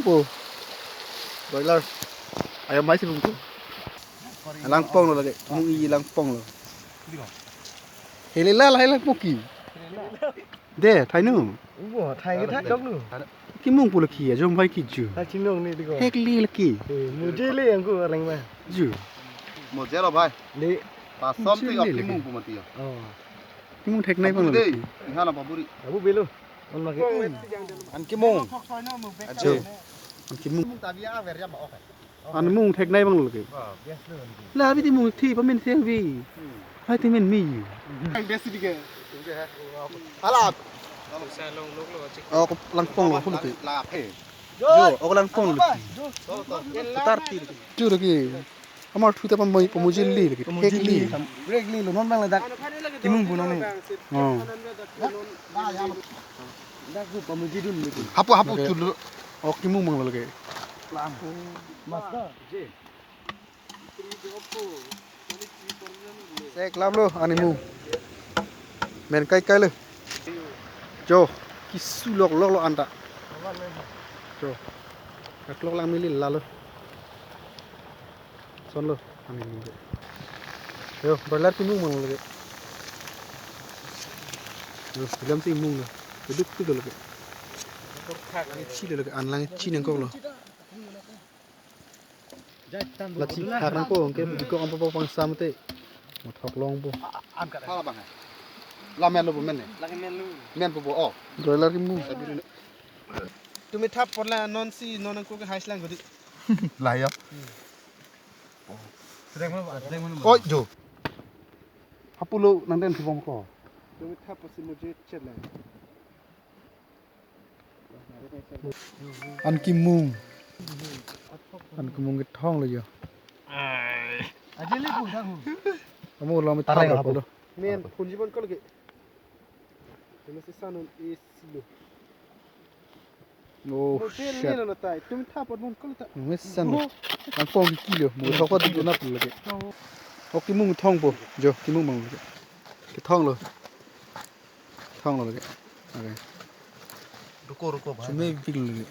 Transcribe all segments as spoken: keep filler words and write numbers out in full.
Po. Broiler. Ayo mai si bungko. Langpong lo lake. Mung i langpong lo. Helila la langpong ki. De, thainu. Ubo, thai ke thai dok lu. Kimung pulo ki, ajom bai ki ju. Thai chinong ni diko. Hekli lake. Eh, mujhe le angko areng ma. Ju. Mujhe lo bhai. Le. Pasom ti Mujhe ok le kimung lake. Pu mati ya. Oh. Kimung theknei bang lo Dei, lake. Ihala baburi. Abu belo. On ma ke. An kimung. Ajo. An kimung. Kimung tabi aver ya ma ok. An mung theknei bang lo lake. Ah, bias lo. La abi ti mung thi pamen se abi. Hmm. Hai ti men mi. Ang besi dike. Hala. Oh, langpong lo hulu ti. La phe. Jo, oh langpong lo ti. Tar ti. Ju lake. Amar thu ta pamoi pamujhe li lake. Pamujhe li. Hekli. Break li lo non bang le dak. Kimung pu non ni. Oh. Dak pu pamujhe dun lake. Hapu hapu tu lo. Oh kimung mang lo lake. Lam. Master. Sek lam lo animu. Men kai kai lo. Jo, kisu lok lok lo anta. Jo. Kaklok lang mili lalo. Son lo animu. Yo, broiler kimung mang lo lake. Yo, bilam si mung lo. Duk duk lo lake. Chi lo lake, an lang chi nangkok lo. Lachi hak nangpo, ke bikok ampo pang sam te. Mo thok long po. Hala bang hai. La men lo po men ne. Lake men lo. Men po po, oh. Broiler kimung. Tumi thap porla non si non angko ke hais lang godi. La ya. Sedang mana, sedang mana? Oi jo. Hapu lo nang den thubong ko. Tumi thap porsi mujhe chet lang. An kimung. An kimung kethong lo jo. Aje le pu thang. Kamu lo mi Tarang thang hapu. Lo. Men phunji bon kol ke. Tumi si sanun isi lo. Oh, Mo tel shit. Ni na tai. Tumi thap bon kol ta. Nungwe san lo. Langpong kilo. Mo thok ko di na pul lake. Oh, kimung thong po. Jo, kimung mang lake. Kethong lo. Thong lo lake. Okay. Ruko, ruko, bhai. Chume pik lo lake.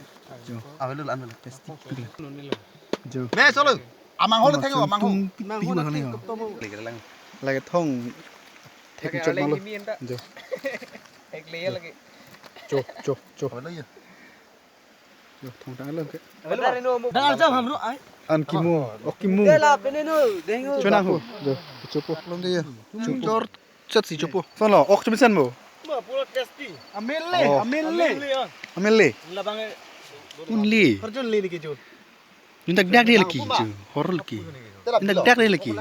Jo. Avelo, an avelo. Plastic pik lo. Jo. Be, solo. Amang hol theng, amang hol. Tung pik pik lo ne. Lake thong. Thek chot mang lo. Jo. Thek le lake. Jo, jo, jo. Avelo ya. Yo, thong tang lo ke. Dah jam hamro ai. An kimung, ok kimung. Dela penenu, dengu. Chona ho. Jo, chopo. Lom de yo. Chor chat si chopo. Son lo, ok chumi sen mo. Ma pura tasty. Amel le, oh. Amel le. Amel le. Labang e. Unli. Harjon le ni ke jo. Nindak dak de laki jo. Horol ki. Nindak dak de laki.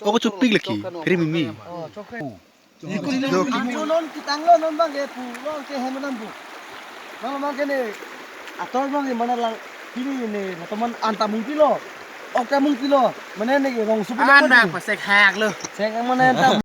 Ok chupik laki. Phere mimi. Oh, chokre. Ikun jo. Angko non kitang lo non bang ke pu lo ke hem nam pu. Bang bang ke ne. Ator bang ke mana lang pini ne teman anta mung pilo. Ok ta mung pilo. Mana ne ke rong supu. Anda pasek hak lo. Sek mana anta